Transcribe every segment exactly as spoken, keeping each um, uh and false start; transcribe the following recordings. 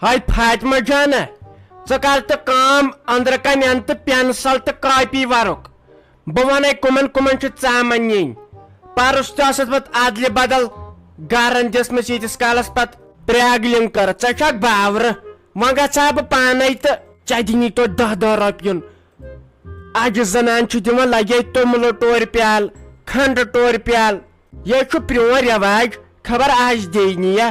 ہاے فاطمہ جانہ، ژٕ کر تہٕ کٲم، أنٛدرٕ کنہِ اَن تہٕ پینسل تہٕ کاپی ورُک۔ بہٕ ونے کُمن کُمن چھِ ژامن نِنۍ۔ پرُس تہِ ٲسٕتھ پتہٕ ادلہِ بدل گرن دِژمٕژ، ییٖتِس کالس پتہٕ پریگلِنگ کٔر۔ ژےٚ چھکھ باورٕ، وۄنۍ گژھٕ ہا بہٕ پانے تہٕ ژےٚ دِنی توتہِ دہ دہ رۄپیُن۔ اجہِ زنان چھِ دِوان لگے توٚملہٕ ٹورِ پیالہٕ، کھنڈٕ ٹورِ پیالہٕ۔ یہِ چھُ پرٛون رٮ۪واج، خبر آز دِیہِ نہٕ یا۔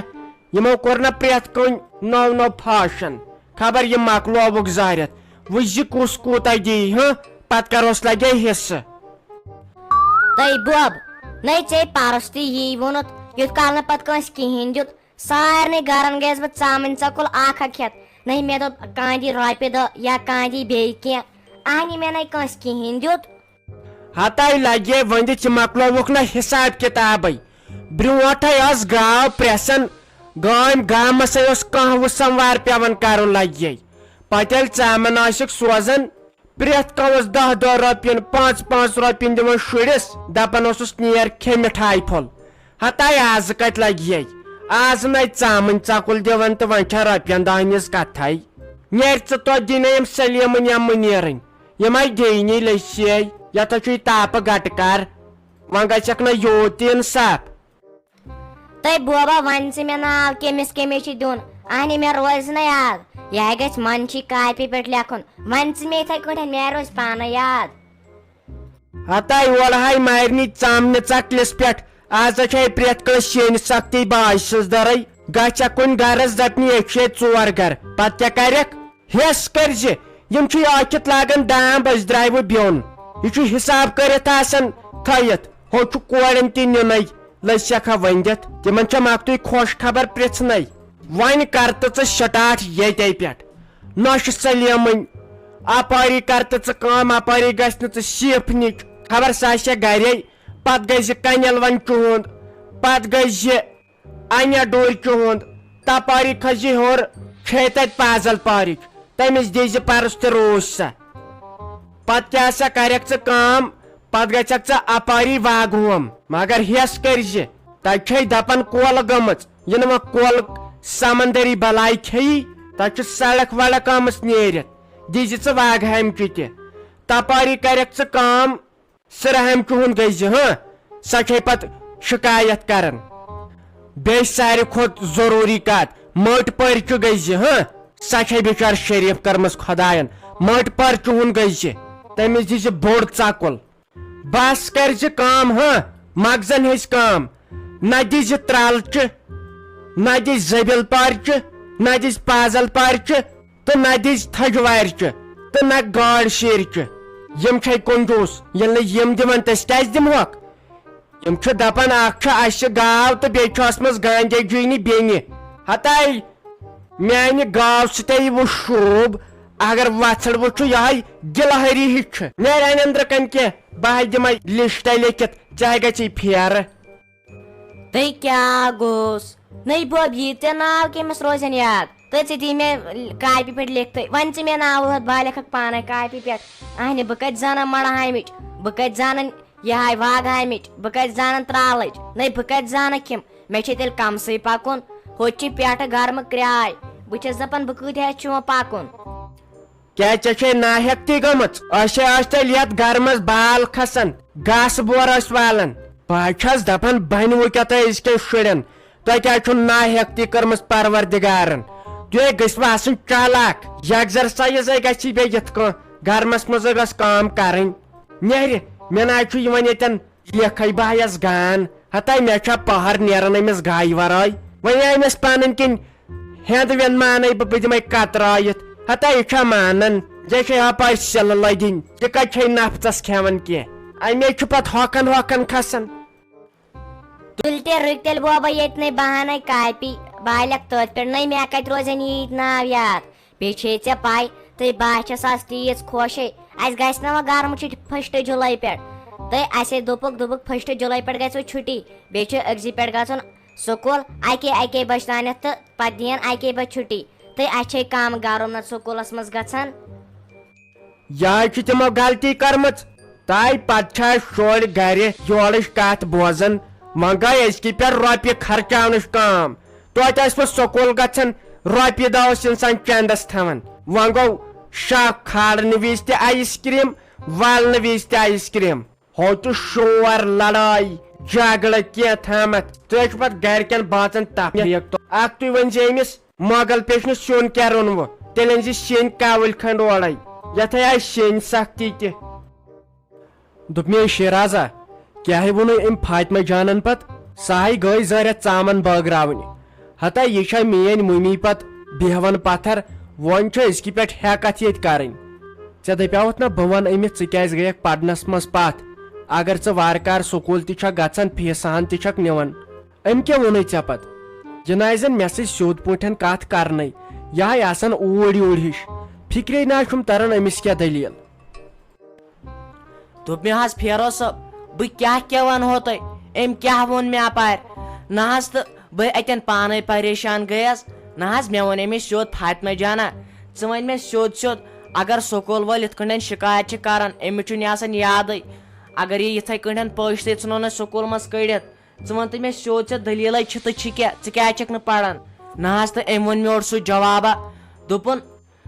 یِمو کوٚر نہ پرٛٮ۪تھ کُنہِ نوٚو نوٚو فاشن، خبر یہِ مۄکلووُکھ زارٮ۪تھ۔ وٕچھ زِ کُس کوٗتاہ دِیہِ، ہہ، پتہٕ کروس لگے حصہٕ۔ تہٕ بوب، نَے ژےٚ پرُس تہِ یی ووٚنُتھ، یُتھ کال نہٕ پتہٕ کٲنٛسہِ کِہیٖنۍ دیُت۔ سارنٕے گرن گٔیَس بہٕ ژامٕنۍ ژۄکُل اکھ اکھ ہٮ۪تھ۔ نَے مےٚ دوٚپ کانٛہہ دی رۄپیہِ دہ یا کانٛہہ دی بیٚیہِ کینٛہہ۔ اہنہِ مےٚ نَے کٲنٛسہِ کِہیٖنۍ دیُت۔ ہتاے لگے وۄنۍ، ژٕ مۄکلووُکھ نہ حساب کتابے۔ برونٹھے ٲس گاو پرٛٮ۪سن، گامۍ گامس اوس کانٛہہ وُسموار پٮ۪وان کرُن لگے۔ پتہٕ ییٚلہِ ژامن ٲسِکھ سوزان، پرٛٮ۪تھ کانٛہہ اوس دہ دہ رۄپین، پانٛژھ پانٛژھ رۄپین دِوان شُرِس، دپان اوسُس، "نیر کھے مِٹھایہِ پھوٚل۔" ہتاے آزٕ کتہِ لگہِ یے؟ آزٕ نے ژامٕنۍ ژکُل دِوان تہٕ وۄنۍ چھا رۄپین دہن ہٕنٛز کتھے؟ نیر ژٕ توتہِ دِنَے یِم سلیمٕنۍ یا مُنیرٕنۍ، یِم آے دیٚینی لٔسۍ یے، یتھ چھُے تاپہٕ گٹہٕ کر، وۄنۍ گژھکھ نہ یوٗت تہِ انصاف۔ تہٕ بوبا، وۄنۍ ژٕ مےٚ ناو کٔمِس کٔمِس چھُ دیُن؟ اہنہِ مےٚ روزِ نہ یاد، یہِ گژھِ منشی کاپی پٮ۪ٹھ لیکھُن۔ وۄنۍ ژٕ مےٚ یِتھے کٲٹھۍ، مےٚ روزِ پانہٕ یاد۔ ہتاے اولہاے مارنی ژامنہِ ژکلِس پٮ۪ٹھ، آز چھے پرٛٮ۪تھ کٲنٛسہِ شیٚنۍ سختی باج سٕنٛز دٔرٕے۔ گژھِ کُنہِ گرس دپنہِ، ییٚتہِ چھِ ییٚتہِ ژور گرٕ، پتہٕ کیٛاہ کرکھ؟ ہیس کٔرۍ زِ، یِم چھِ ٲکھِتھ لاگان دام، أسۍ درٛاے وۄنۍ بیوٚن۔ یہِ چھُ حساب کٔرِتھ آسان تھٲیِتھ، ہُہ چھُ کورٮ۪ن تہِ نیُنٕے، لٔسۍ سٮ۪کھا ؤنٛدِتھ۔ تِمن چھم اکھتُے خۄش خبر پرٛژھنَے۔ وۄنۍ کر تہٕ ژٕ سٹارٹ ییٚتے پٮ۪ٹھ۔ نۄشہِ سلیمٕنۍ، اپٲری کر تہٕ ژٕ کٲم، اپٲری گژھِ نہٕ ژٕ شیٖفنِچ۔ خبر سۄ آسہِ گرے، پتہٕ گژھِ کنٮ۪ل وۄنۍ چُہُنٛد، پتہٕ گژھِ انیا ڈوٗرۍ چُہُنٛد، تپٲری کھسہِ ہیوٚر، چھے تتہِ پازل پارٕچ، تٔمِس دِزِ پرُس تہِ روٗز سا۔ پتہٕ کیٛاہ سا کرکھ ژٕ کٲم، پتہٕ گژھکھ ژٕ اپٲری واگہوم، مگر ہیس کٔرۍ زِ، تتہِ چھے دپان کۄل گٔمٕژ، یِنہٕ وۄنۍ کۄل سمندری بلاے کھیٚیی، تتہِ چھِ سڑک وڑک آمٕژ نیٖرِتھ، دِزِ ژٕ واگہامچہِ تہِ۔ تپٲری کرکھ ژٕ کٲم، سرہامہِ چُہُنٛد گٔے زِ، ہاں، سۄ چھے پتہٕ شکایت کران۔ بیٚیہِ ساروی کھۄتہٕ ضروٗری کتھ، مٔٹ پٔرچہِ گٔے زِ، ہاں، سۄ چھے بِچار شریف کٔرمٕژ خۄداین۔ مٔٹ پٔرچہِ ہُنٛد گٔے زِ، تٔمِس دِزِ بوٚڑ ژکُل۔ بس کر زِ کٲم، ہاں، مغزن ہٕنٛز کٲم۔ نہ دِزِ ترٛالچہِ، نہ دِزِ زٔبِل پارچہِ، نہ دِزِ پازل پارچہِ، تہٕ نہ دِژ تھجوارِ چہِ تہٕ نہ گاڈ شیرِ چہِ۔ یِم چھے کنجوٗس، ییٚلہِ نہٕ یِم دِوان، تہٕ أسۍ کیٛازِ دِمہوکھ؟ یِم چھِ دپان، اکھ چھِ اسہِ گاو تہٕ بیٚیہِ چھُ ٲسمٕژ گانجے جُینہِ بیٚنہِ۔ ہتاے، میانہِ گاو سۭتۍ وُچھ شوٗب، اگر وژھڑ وُچھُ، یہے گلہری ہِش چھِ۔ نیرِ انہِ أنٛدرٕ کنہِ کینٛہہ، بہٕ ہا دِمے لسٹے لیکھِتھ، ژےٚ ہا گژھی پھیرٕ۔ تہٕ کیٛاہ گوٚژھ؟ نٔے بوب، یہِ ژےٚ ناو کٔمِس روزن یاد؟ تہٕ ژٕ دِ مےٚ کاپی پٮ۪ٹھ لیکھتھٕے۔ وۄنۍ ژٕ مےٚ ناو ووت، بہٕ لیکھکھ پانے کاپی پٮ۪ٹھ۔ اہنہِ، بہٕ کتہِ زانن مڑہامِچ؟ بہٕ کتہِ زانن یہے واگہامِچ؟ بہٕ کتہِ زانن ترالٕچ؟ نٔے، بہٕ کتہِ زانکھ یِم؟ مےٚ چھے تیٚلہِ کمسٕے پکُن۔ ہوٚتہِ چھِ پٮ۪ٹھٕ گرمہٕ کرٛاے۔ بہٕ چھس دپان، بہٕ کۭتیاہ چھُ وۄنۍ پکُن؟ کیٛاہ ژےٚ چھے ناحیکتی گٔمٕژ؟ أسۍ ہے ٲسۍ تیٚلہِ یتھ گرمس بال کھسان، گاسہٕ بور ٲسۍ والان۔ بہٕ حظ چھس دپان، بنہِ وۄنۍ کیٛاہ تۄہہِ أزکٮ۪ن شُرٮ۪ن؟ تۄہہِ کیٛازِ چھُو ناحیکتی کٔرمٕژ پروردگارن؟ تُہۍ گٔژھِو آسٕنۍ چالاک۔ یہِ ایکزرسایز ہے گژھِ بیٚیہِ یِتھ کٔنۍ۔ گرمس منٛز ہے گٔژھ کٲم کرٕنۍ۔ نیرِ، مےٚ نہ حظ چھُ یِوان ییٚتٮ۪ن لیکھے بہٕ ہیس گان، ہتا مےٚ چھا پہر نیران أمِس گایہِ ورٲے؟ وۄنۍ آے أمِس پنٕنۍ کِنۍ ہٮ۪نٛد وٮ۪نٛد مانے بہٕ، بہٕ دِمے کترٲیِتھ، ہتا یہِ چھا مانان؟ ژےٚ چھے اپٲرۍ سِلہٕ لٔدِنۍ، یہِ کتہِ چھے نفژس کھٮ۪وان کینٛہہ؟ امے چھُ پتہٕ ہۄکھان ہۄکھان کھسان۔ تُلۍ تیٚلہِ رٕکۍ تیٚلہِ بوبا ییٚتہِ نَے، بہٕ ہانے کاپی، بہٕ ہا لیکھٕ تٔتھۍ پٮ۪ٹھ۔ نَے مےٚ کتہِ روزن ییٖتۍ ناو یاد؟ بیٚیہِ چھے ژےٚ پَے، تہٕ بہٕ ہا چھَس آز تیٖژ خۄش ہے۔ اَسہِ گژھِ نہ وۄنۍ گرمہٕ چھُٹی first جُلَے پٮ۪ٹھ۔ تہٕ اَسے دوٚپُکھ، دوٚپُکھ first جُلَے پٮ۪ٹھ گژھِ وۄنۍ چھُٹی، بیٚیہِ چھُ أکۍسٕے پٮ۪ٹھ گژھُن سکوٗل اَکے، اَکے بَجہِ تانٮ۪تھ تہٕ پَتہٕ دِیَن اَکے بَجہِ چھُٹی۔ تہٕ اَسہِ چھے کَم گرم نَتہٕ سکوٗلَس منٛز گژھان۔ یہِ حظ چھِ تِمو غلطی کٔرمٕژ۔ تَے پتہٕ چھِ اَسہِ شُرۍ گرِ یورٕچ کتھ بوزان، وۄنۍ گٔے أزکہِ پٮ۪ٹھ رۄپیہِ خرچاونٕچ کٲم۔ توتہِ ٲسۍ پتہٕ سکوٗل گژھان، رۄپیہِ دہ اوس انسان چندس تھاوان۔ وۄنۍ گوٚو شاہ کھالنہٕ وِزِ تہِ آیس کریم، والنہٕ وِزِ تہِ آیس کریم۔ ہُہ تہِ شور، لڑٲے، جھگڑٕ کینٛہہ تھامتھ۔ تُہۍ چھِو پتہٕ گرِکٮ۪ن بٲژن تپھ۔ اکھ تُہۍ ؤنۍ زِ أمِس مۄغل پیچنہِ سیُن کیٛاہ روٚنوٕ؟ تیٚلہِ أنۍ زِ سیٚنۍ کاوٕلۍ کھنٛڈ اورَے۔ یتھے آیہِ سیٚنۍ سختی تہِ۔ دوٚپمے شیرازا، کیٛاہ ہے ووٚنُے أمۍ فاطمہ جانن پتہٕ؟ سۄ ہے گٔے زٲرِتھ ژامن بٲگراونہِ۔ ہتا یہِ چھا میٲنۍ مٔمی پتہٕ بیہوان پتھر؟ وۄنۍ چھِ أزکہِ پٮ۪ٹھ ہٮ۪کتھ ییٚتہِ کرٕنۍ۔ ژےٚ دپیاوتھ نہ بہٕ ونہٕ أمِس ژٕ کیٛازِ گٔیکھ پرنس منٛز پتھ؟ اگر ژٕ وارٕ کارٕ سکوٗل تہِ چھکھ گژھان، فیسہٕ ہن تہِ چھکھ نِوان۔ أمۍ کیٛاہ ووٚنُے ژےٚ پتہٕ؟ یہِ نہ آسہِ زن مےٚ سۭتۍ سیوٚد پٲٹھۍ کتھ کرنٕے، یہِ ہے آسان اوٗرۍ یوٗرۍ ہِش۔ فکرے نہ چھُم تران أمِس کیٛاہ دٔلیٖل۔ دوٚپ مےٚ حظ، پھیرو صٲب، بہٕ کیٛاہ کیٛاہ وَنہو تۄہہِ؟ أمۍ کیٛاہ ووٚن مےٚ اَپارِ؟ نہ حظ، تہٕ بہٕ اَتٮ۪ن پانَے پریشان گٔیَس۔ نہ حظ، مےٚ ووٚن أمِس سیوٚد، فاطمہ جانہ، ژٕ وَن مےٚ سیوٚد سیوٚد، اگر سکوٗل وٲلۍ یِتھ کٲٹھۍ شِکایت چھِ کَران، أمِس چھُنہٕ یہِ آسان یادٕے۔ اگر یہِ یِتھَے کٲٹھۍ پٔچھ تہِ ژھٕنو نہٕ سکوٗل منٛز کٔڑِتھ، ژٕ وَن تہٕ مےٚ سیوٚد سیوٚد دٔلیٖلَے چھِ تہٕ چھِ کیٛاہ؟ ژٕ کیٛازِ چھَکھ نہٕ پَران؟ نہ حظ، تہٕ أمۍ ووٚن مےٚ اورٕ سُہ جوابہ، دوٚپُن،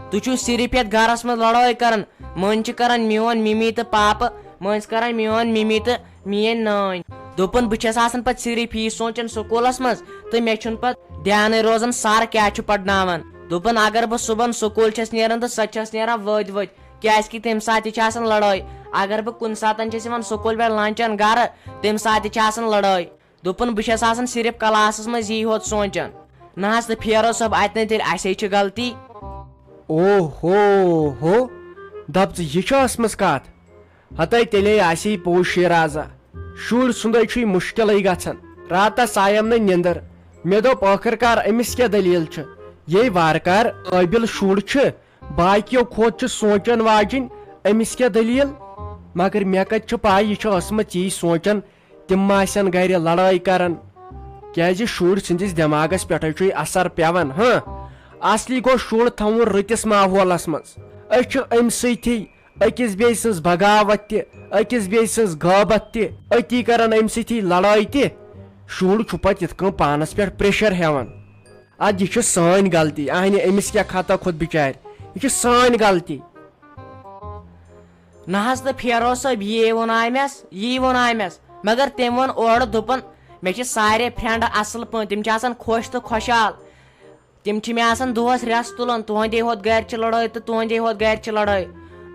تُہۍ چھِو صرف یتھ گرس منٛز لڑٲے کران، مٔنٛزۍ چھِ کران میون مِمی تہٕ پاپہٕ، مٔنٛزۍ کران میون مِمی تہٕ میٲنۍ نانۍ۔ دوٚپُن، بہٕ چھَس آسان پتہٕ صرف یی سونٛچان سکوٗلس منٛز تہٕ مےٚ چھُنہٕ پتہٕ دیانٕے روزان سر کیٛاہ چھُ پرناوان۔ دوٚپُن، اگر بہٕ صُبحن سکوٗل چھَس نیران تہٕ سۄ تہِ چھَس نیران وٲتۍ وٲتۍ، کیٛازِ کہِ تَمہِ ساتہٕ تہِ چھِ آسان لڑٲے۔ اگر بہٕ کُنہِ ساتہٕ چھَس یِوان سکوٗل پٮ۪ٹھ لنچن گرٕ، تَمہِ ساتہٕ تہِ چھِ آسان لڑٲے۔ دوٚپُن، بہٕ چھَس آسان صرف کلاسس منٛز یی ہوت سونٛچان۔ نہ حظ، تہٕ پھیرو صٲب، اتہِ نَے تیٚلہِ اَسے چھِ غلطی۔ او ہو ہو، دپ ژٕ، یہِ چھا ٲسمٕژ کتھ؟ ہتے تیٚلے آسہِ یہِ پوٚز شیرازا۔ شُرۍ سُنٛدے چھُے مُشکلٕے گژھان۔ راتس آیم نہٕ نِندٕر۔ مےٚ دوٚپ، ٲخٕر کار أمِس کیٛاہ دٔلیٖل چھِ؟ یے وارٕ کار قٲبِل شُر چھُ، باقیو کھۄتہٕ چھُ سونٛچان واجِنۍ، أمِس کیٛاہ دٔلیٖل؟ مگر مےٚ کتہِ چھِ پَے یہِ چھِ ٲسمٕژ یی سونٛچان۔ تِم ما آسن گرِ لڑٲے کران؟ کیازِ شُرۍ سٕنٛدِس دٮ۪ماغس پٮ۪ٹھے چھُے اثر پٮ۪وان۔ ہاں، اصلی گوٚو شُر تھاوُن رٕتِس ماحولس منٛز۔ أسۍ چھِ أمۍ سۭتی أکِس بیٚیہِ سٕنٛز بغاوت تہِ، أکِس بیٚیہِ سٕنٛز غٲبت تہِ، أتی کران أمۍ سۭتی لڑٲے تہِ۔ شُر چھُ پتہٕ یِتھ کٔنۍ پانس پٮ۪ٹھ pressure ہٮ۪وان۔ ادٕ یہِ چھِ سٲنۍ غلطی، اہنہِ أمِس کیٛاہ خطا کھوٚت بچارِ؟ یہِ چھِ سٲنۍ غلطی۔ نہ حظ، تہٕ پھیرو صٲب، یی ووٚن أمِس، یی ووٚن أمِس۔ مگر تٔمۍ ووٚن اورٕ، دوٚپُن، مےٚ چھِ سارے friend اصل پٲٹھۍ، تِم چھِ آسان خۄش تہٕ خۄشحال۔ تِم چھِ مےٚ آسان دۄہس رٮ۪س تُلان، تُہنٛدے ہوت گرِ چھِ لڑٲے تہٕ تُہنٛدے ہوت گرِ چھِ لڑٲے۔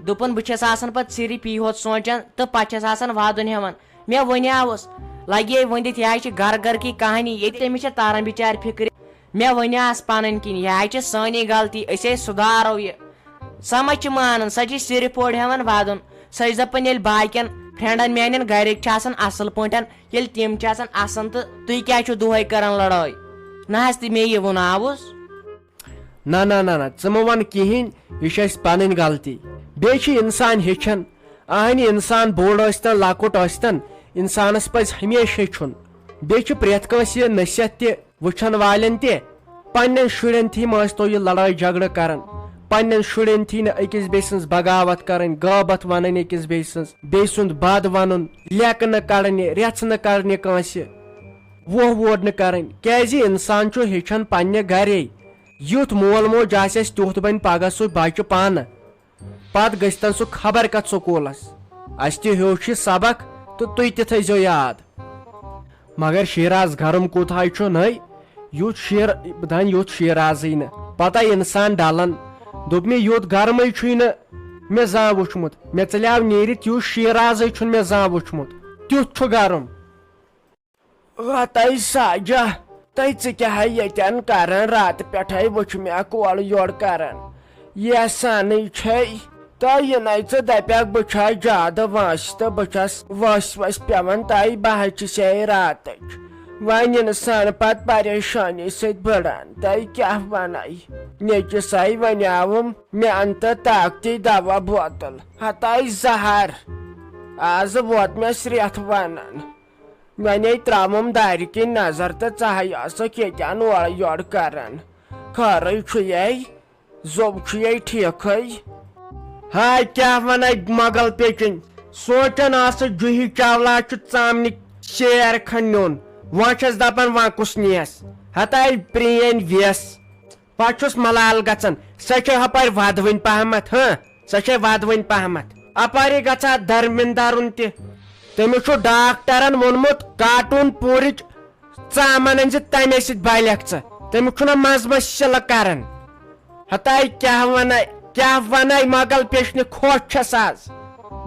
دوٚپُن، بہٕ چھَس آسان پتہٕ صرف یی ہوت سونٛچان تہٕ پتہٕ چھَس آسان وعدُن ہٮ۪وان۔ مےٚ ونیاوُس، لگے ؤنِتھ، یہِ ہا چھِ گرٕ گرٕ کی کہانی، ییٚتہِ تٔمِس چھِ تران بچارِ فکرِ۔ مےٚ ونیاس پنٕنۍ کِنۍ، یہِ ہا چھِ سٲنی غلطی، أسۍ ہے سُدھارو یہِ۔ سۄ ما چھِ مانان، سۄ چھِ صرف اورٕ ہٮ۪وان ودُن۔ سۄ چھِ دپان، ییٚلہِ باقین friendن میانٮ۪ن گرِکۍ چھِ آسان اصل پٲٹھۍ، ییٚلہِ تِم چھِ آسان اصل تہٕ تُہۍ کیٛازِ چھِو دۄہے کران لڑٲے؟ نہ حظ، تہٕ مے یہِ وُناوُس۔ نہ، نہ، نہ، نہ، ژٕ مہٕ وَن کِہیٖنۍ، یہِ چھِ اَسہِ پنٕنۍ غلطی۔ بیٚیہِ چھِ انسان ہیٚچھان، اہنہِ انسان بوٚڑ ٲسۍتن لۄکُٹ ٲسۍتن، انسانس پزِ ہمیشہِ ہیٚچھُن۔ بیٚیہِ چھِ پرٛٮ۪تھ کٲنٛسہِ یہِ نصیحت تہِ وٕچھن والٮ۪ن تہِ، پننٮ۪ن شُرٮ۪ن تھی مہ ٲسۍ تو یہِ لڑٲے جھگڑٕ کران، پننٮ۪ن شُرٮ۪ن تھی نہٕ أکِس بیٚیہِ سٕنٛز بغاوت کرٕنۍ، غٲبت ونٕنۍ أکِس بیٚیہِ سٕنٛز، بیٚیہِ سُنٛد بد ونُن، لیکہٕ نہٕ کڑنہِ، رژھٕ نہٕ کڑنہِ کٲنٛسہِ، ووہ ووڈ نہٕ کرٕنۍ، کیازِ انسان چھُ ہیٚچھان پننہِ گرے۔ یُتھ مول موج آسہِ اسہِ، تیُتھ بنہِ پگاہ سُہ بچہِ پانہٕ۔ پتہٕ گٔژھتن سُہ خبر کتھ سکوٗلس۔ اسہِ تہِ ہیوٚچھ یہِ سبق تہٕ تُہۍ تہِ تھٲیزیو یاد۔ مگر شیراز گرم کوٗتاہ چھُ نٔے، یُتھ شیر، دَنہِ یُتھ شیرازٕے نہٕ۔ پتہ انسان ڈلان۔ دوٚپ مےٚ، یُتھ گرمٕے چھُے نہٕ مےٚ زانٛہہ وُچھمُت۔ مےٚ ژَلیو نیٖرِتھ، یُتھ شیرازٕے چھُنہٕ مےٚ زانٛہہ وُچھمُت۔ تیُتھ چھُ گرم۔ ہتاے ساجہ، تۄہہِ ژٕ کیٛاہ ہے ییٚتٮ۪ن کران؟ راتہٕ پٮ۪ٹھے وٕچھ مےٚ کولہٕ یورٕ کران۔ یہِ سانٕے چھے تۄہہِ یِنَے ژٕ دَپٮ۪کھ بہٕ چھَس زیادٕ وٲنٛسہِ تہٕ بہٕ چھَس وٲنٛسہِ وٲنٛسہِ پٮ۪وان تۄہہِ، بہٕ حظ چھِ سے راتٕچ۔ وۄنۍ اِنسان پتہٕ پریشٲنی سۭتۍ بٔڑان، تۄہہِ کیٛاہ وَنَے؟ نیٚچِو سَے وَنیٛاوُم مےٚ اَن تہٕ طاقتی دوا بوتل، ہتاے زہر۔ آز ووت مےٚ سرٛٮ۪تھ وَنان۔ وۄنے ترٛاوُم دارِ کِنۍ نظر تہٕ ژٕ ہاے ٲسٕکھ ییٚتٮ۪ن اورٕ یورٕ کران۔ خٲرٕے چھُ یے، زوٚو چھُ یے ٹھیٖکھٕے۔ ہاے کیٛاہ ونے مۄغل پیچِنۍ، سونٛچان ٲسہٕ جُہی چاولا چھُ ژامنہِ شیر کھنٛڈ نیُن۔ وۄنۍ چھَس دپان وۄنۍ کُس نِیَس؟ ہتاے پرٛینۍ ویس۔ پتہٕ چھُس ملال گژھان۔ سۄ چھے ہپٲرۍ ودوٕنۍ پہمتھ، ہاں، سۄ چھے ودوٕنۍ پہمتھ۔ اپٲری گژھِ ہا درمندرُن تہِ۔ تٔمِس چھُ ڈاکٹرن ووٚنمُت، کارٹون پوٗرٕچ ژامن أنۍ زِ، تمے سۭتۍ بلیکھ ژٕ۔ تٔمِس چھُنہ منٛزٕ منٛزٕ سِلہٕ کران۔ ہتاے کیاہ وناے، کیاہ وناے، مۄغل پیشنہِ خۄش چھس از۔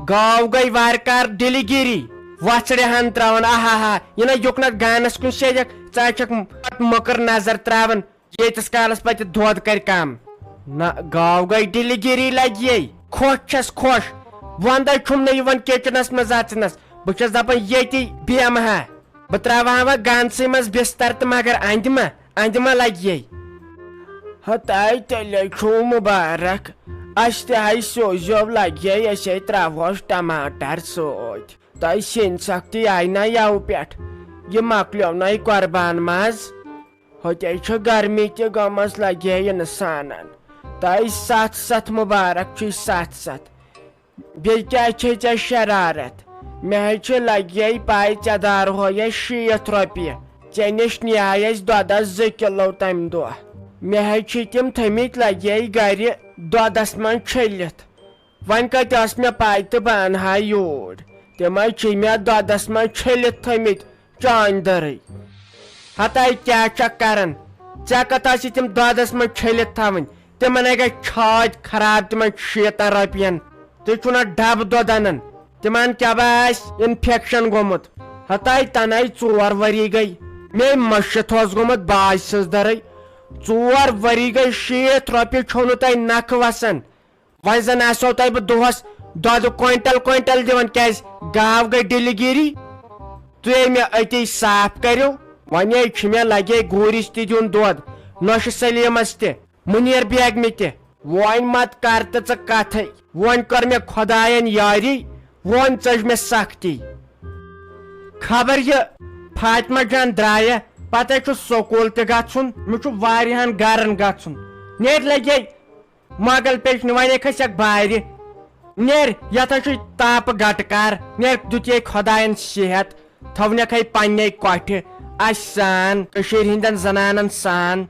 گاو گٔے وارٕ کار ڈِلِگیٖری، وژھڑِ ہن تراوان، آہا ہا، یہِ نہ یُکنتھ گانس کُن شیجکھ، ژٕ چھکھ مۄکٕر نظر تراوان۔ ییٖتِس کالس پتہٕ دۄد کرِ کم۔ نہ، گاو گٔے ڈِلِگیٖری لگہِ یے۔ خۄش چھس خۄش۔ وندے چھُم نہٕ یِوان کچنس منٛز اژنس۔ بہٕ چھس دپان ییٚتی بیٚہمہٕ ہا۔ بہٕ تراوٕ ہا وۄنۍ گانسٕے منٛز بستر تہٕ مگر اندِ ما، اندِ ما لگہِ یے۔ ہتاے تیٚلے چھُو مُبارک۔ اسہِ تہِ ہاے سوزیو لگہِ یے، أسۍ ہے تراوہوس ٹماٹر سۭتۍ۔ تۄہہِ سِنۍ سختی آیہِ نا یَوٕ پٮ۪ٹھ؟ یہِ مۄکلیو نَے قۄربان ماز؟ ہوٚتے چھِ گرمی تہِ گٔمٕژ لگے اِنسانن۔ تۄہہِ ستھ ستھ مُبارک چھُے، ستھ ستھ۔ بیٚیہِ کیٛاہ چھے ژےٚ شرارت؟ مےٚ ہے چھِ لگے پَے، ژےٚ دارہوے شیٖتھ رۄپیہِ۔ ژےٚ نِش نِیے اَسہِ دۄدس زٕ کِلو تَمہِ دۄہ۔ مےٚ ہے چھِ تِم تھٲمٕتۍ لگے گرِ دۄدس منٛز چھٔلِتھ۔ وۄنۍ کتہِ ٲس مےٚ پاے تہٕ بہٕ انہٕ ہا یوٗرۍ؟ تِم حظ چھِ مےٚ دۄدس منٛز چھٔلِتھ تھٲمٕتۍ چانہِ دٔرٕے۔ ہتاے کیٛاہ چھکھ کران؟ ژےٚ کتھ آسی تِم دۄدس منٛز چھٔلِتھ تھاوٕنۍ؟ تِمن ہے گژھِ چھاتۍ خراب تِمن شیٖتن رۄپین۔ تُہۍ چھِو نہ ڈبہٕ دۄد انان؟ تِمن کیٛاہ با آسہِ انفیکشن گوٚمُت؟ ہتاے تنہے ژور ؤری گٔے۔ مے مٔشِتھ اوس گوٚمُت باج سٕنٛز دٔرٕے۔ ژور ؤری گٔے، شیٖتھ رۄپیہِ چھو نہٕ تۄہہِ نکھٕ وسان۔ وۄنۍ زن آسو تۄہہِ بہٕ دۄہس دۄدٕ کوینٹل کوینٹل دِوان، کیازِ گاو گٔے ڈِلِگیٖری؟ تُہۍ مےٚ أتی صاف کٔرِو۔ وۄنۍ ہے چھِ مےٚ لگے گوٗرِس تہِ دیُن دۄد، نۄشہِ سلیمس تہِ، مُنیر بیگمہِ تہِ۔ وۄنۍ مت کر تہٕ ژٕ کتھے، وۄنۍ کٔر مےٚ خۄداین یٲری، وۄنۍ ژٔج مےٚ سختی۔ خبر یہِ فاطمہ جان درٛایہ، پتہٕ چھُ سکوٗل تہِ گژھُن، مےٚ چھُ واریاہن گرن گژھُن۔ نیرِ لگے مۄغل پیشنہِ، ونے کھسکھ بارِ۔ نیر، یتھ ہا چھُے تاپہٕ گٹہٕ کار۔ نیر، دیُت یے خۄداین صحت، تھونکھ ہے پننے کۄٹھِ، اسہِ سان، کٔشیٖرِ ہٕنٛدٮ۪ن زنانن سان۔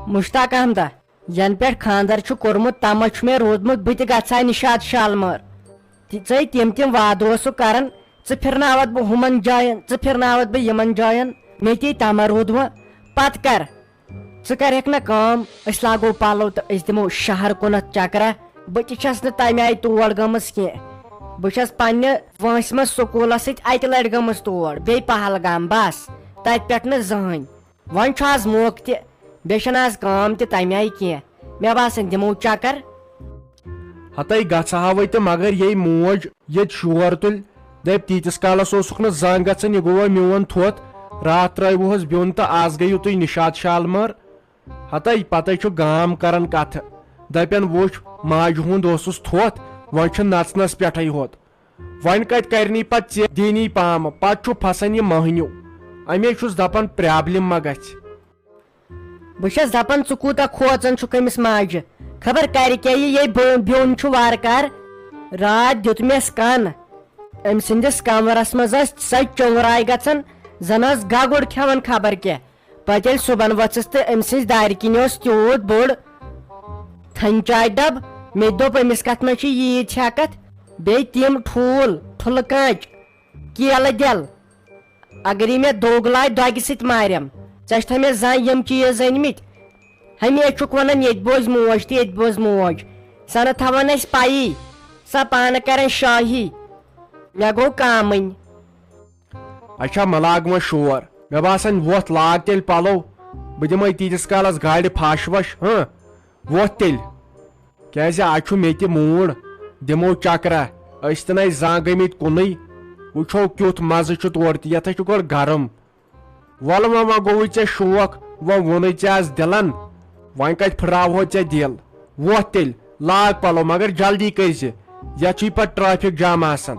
مشتاق احمدہ، ینہٕ پٮ۪ٹھ خانٛدر چھُ کوٚرمُت، تمہ چھُ مےٚ روٗدمُت، بہٕ تہِ گژھٕ ہا نشاط شالمٲر۔ تہِ-، ژے تِم تِم وعدٕ اوسُکھ کران، ژٕ پھِرناوتھ بہٕ ہُمن جاین، ژٕ پھِرناوتھ بہٕ یِمن جاین، مےٚ تے تمہ روٗد وۄنۍ۔ پتہٕ کر؟ ژٕ کرکھ نہ کٲم، أسۍ لاگو پلو تہٕ أسۍ دِمو شہر کُنتھ چکرا۔ بہٕ تہِ چھس نہٕ تمہِ آیہِ تور گٔمٕژ کینٛہہ۔ بہٕ چھس پننہِ وٲنٛسہِ منٛز سکوٗلس سۭتۍ اکہِ لٹہِ گٔمٕژ تور، بیٚیہِ پہلگام، بس۔ تتہِ پٮ۪ٹھ نہٕ زٕہٕنۍ۔ وۄنۍ چھُ آز موقعہٕ تہِ، بیٚیہِ چھنہٕ آز کٲم تہِ تمہِ آیہِ کینٛہہ۔ مےٚ باسان دِمو چکر۔ ہتے گژھٕ ہاوے تہٕ مگر یے موج ییٚتہِ شور تُلۍ، دپہِ تیٖتِس کالس اوسُکھ نہٕ زانٛہہ گژھان، یہِ گوٚوا میون تھوٚت، راتھ ترٲوِہوس بیوٚن تہٕ آز گٔیِو تُہۍ نشاط شالمٲر۔ ہتے پتے چھُ گام کران کتھٕ، دپن وُچھ ماجہِ ہُنٛد اوسُس تھوٚت، وۄنۍ چھُ نژنس پٮ۪ٹھے ہوت۔ وۄنۍ کتہِ کرنی پتہٕ ژےٚ دینی پامہٕ، پتہٕ چھُ پھسان یہِ مٔہنیوٗ۔ امے چھُس دپان پرابلم ما گژھِ۔ بہٕ چھس دپان ژٕ کوٗتاہ کھوژان چھُکھ أمِس ماجہِ، خبر کرِ کیٛاہ یہِ، یے بو-، بیوٚن چھُ وارٕ کار۔ راتھ دیُت مےٚ کن، أمۍ سٕنٛدِس کمرس منٛز ٲس سۄ چوٚنٛگراے گژھان، زن ٲس گگُر کھٮ۪وان خبر کیٛاہ۔ پتہٕ ییٚلہِ صُبحن ؤژھٕس تہٕ أمۍ سٕنٛزِ دارِ کِنۍ اوس تیوٗت بوٚڑ تھنہِ چاے ڈبہٕ۔ مےٚ تہِ دوٚپ، أمِس کتھ منٛز چھِ ییٖژ ہٮ۪کتھ؟ بیٚیہِ تِم ٹھوٗل، ٹھُلہٕ کانچ، کیلہٕ دٮ۪ل۔ اگر یہِ مےٚ دوٚگ لایہِ، دۄگہِ سۭتۍ مارٮ۪م۔ ژےٚ چھِتھا مےٚ زانٛہہ یِم چیٖز أنۍ مٕتۍ؟ ہمیشہِ چھُکھ ونان، ییٚتہِ بوز موج تہٕ ییٚتہِ بوز موج۔ سۄ نہٕ تھاوان اَسہِ پَیی، سۄ پانہٕ کران شٲہی۔ مےٚ گوٚو کامٕنۍ۔ اچھا، مہ لاگ وۄنۍ شور۔ مےٚ باسان، وۄتھ لاگ تیٚلہِ پلو۔ بہٕ دِمے تیٖتِس کالس گاڑِ پھش وش، ہاں؟ وۄتھ تیٚلہِ۔ کیازِ آز چھُ مےٚ تہِ موٗڈ، دِمو چکرا۔ أسۍ تہِ نَے زانٛہہ گٔمٕتۍ کُنُے۔ وٕچھو کیُتھ مزٕ چھُ تورٕ تہِ، یتھ ہے چھُ گۄڈٕ گرم۔ وَلہٕ وۄنۍ، وۄنۍ گوٚوُے ژےٚ شوق، وۄنۍ ووٚنُے ژےٚ آز دِلن۔ وۄنۍ کتہِ پھٕٹراوہو ژےٚ دِل؟ وۄتھ تیٚلہِ، لاگ پلو، مگر جلدی کٔرۍ زِ، یتھ چھُے پتہٕ ٹریفک جام آسان۔